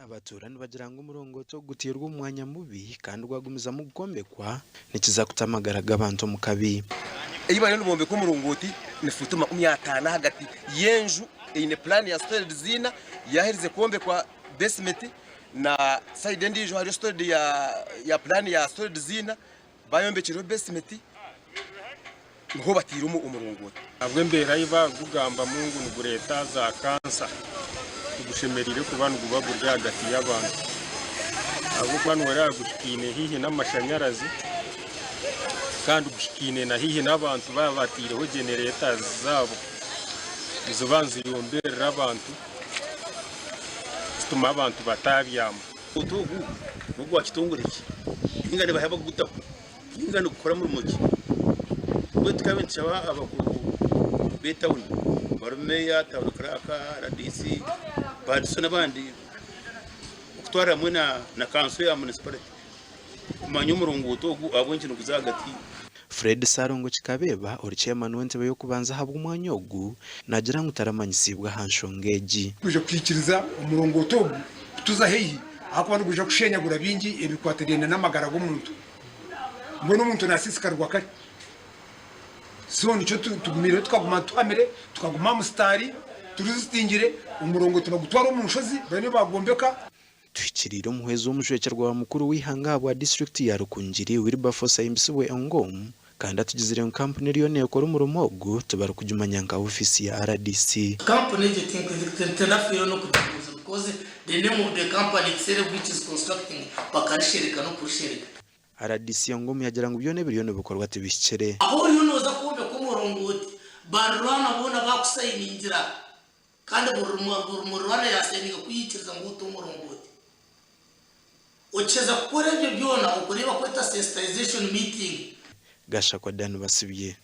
Abatuura nibagira ngu omurongooti ogu guteirwe omu mwanya mubi kandi gwagumizamu gukwombekwa nikiza kuta amagara g'abantu omu kabi. Ei bariyo nibombeka omurongooti ni fuuti 50 ahagati y'enju eine puraani ya storage ina yaherize kwombekwa basement na sayidi endiijo hariyo storage ya puraani ya storage ina Bayombekireho besimeti niho bataire omurongooti. Ahabw'embeera ei barikugugambamu ngu nigureeta za kansa, tigushemereire kuba niguba guri ahagati y'abantu ahabw'okuba nooreeba guhikaine haihi n'amashanyarazi kandi guhikaine na haihi n'abantu baaba bataireho generators zaabo niziba niziyomberera abantu zituma abantu bataabyama. Omuti ogu n'ogwa kitongore ki? Nainga nibahi abakugutaho? Nainga nigukora murimo ki? Mbwenu tukaba nitushaba abakuru b'etawuni bari meeya, tawuni kiraaka, RDC, ba DISO n'abandi okutwarira hamwe na kanso ya munisiparite kumanya omurongooti ogu ahabw'enki niguza ahagati. Fred Ssalongo Kikabeeba ori chairman w'entebe y'okubanza ahabw'omwanya ogu naagira ngu taramanyisiibwe aha nshonga egi. Twija kwikiriza omurongooti ogu kutuza haihi ahakuba nigwija kushenyagura bingi ebikwatiraine n'amagara g'omuntu. Mbwenu omuntu nasiisikarirwa kare. So nikyo tugumiireho tukaguma tuhamire, tukaguma aha musitaari turizisitingire, omurongooti bagutware omu nshozi babe niyo baagwombeka. Tuhikiriire omuhwezi w'omujwekyerwa wa mukuru w'eihanga ahabwa disiturikiti ya Rukungiri, Wilberforce Ahimbisibwe Ongom kandi atugizire ngu kampuni eriyo neekora omurimo ogu tibarikugimanya nka ofiisi ya RDC. Kampuni egyo tindafiireyo n'okugibuuza because the name of the company itself which is constructing bakarishereka n'okurishereka. RDC Ongom yagira ngu byona ebiriyo nibikorwa tibihikire. Ahu oriyo nooza kwombeka omurongooti, barirwana boona baakusayiningira. Kandi buri murirwana yaasayininga ku yaikiriza ngu ote omurongooti. Okiheza kukora ebyo byona, okwo niyo bakweta sensitization meeting. Gashakwa Dan Basibye.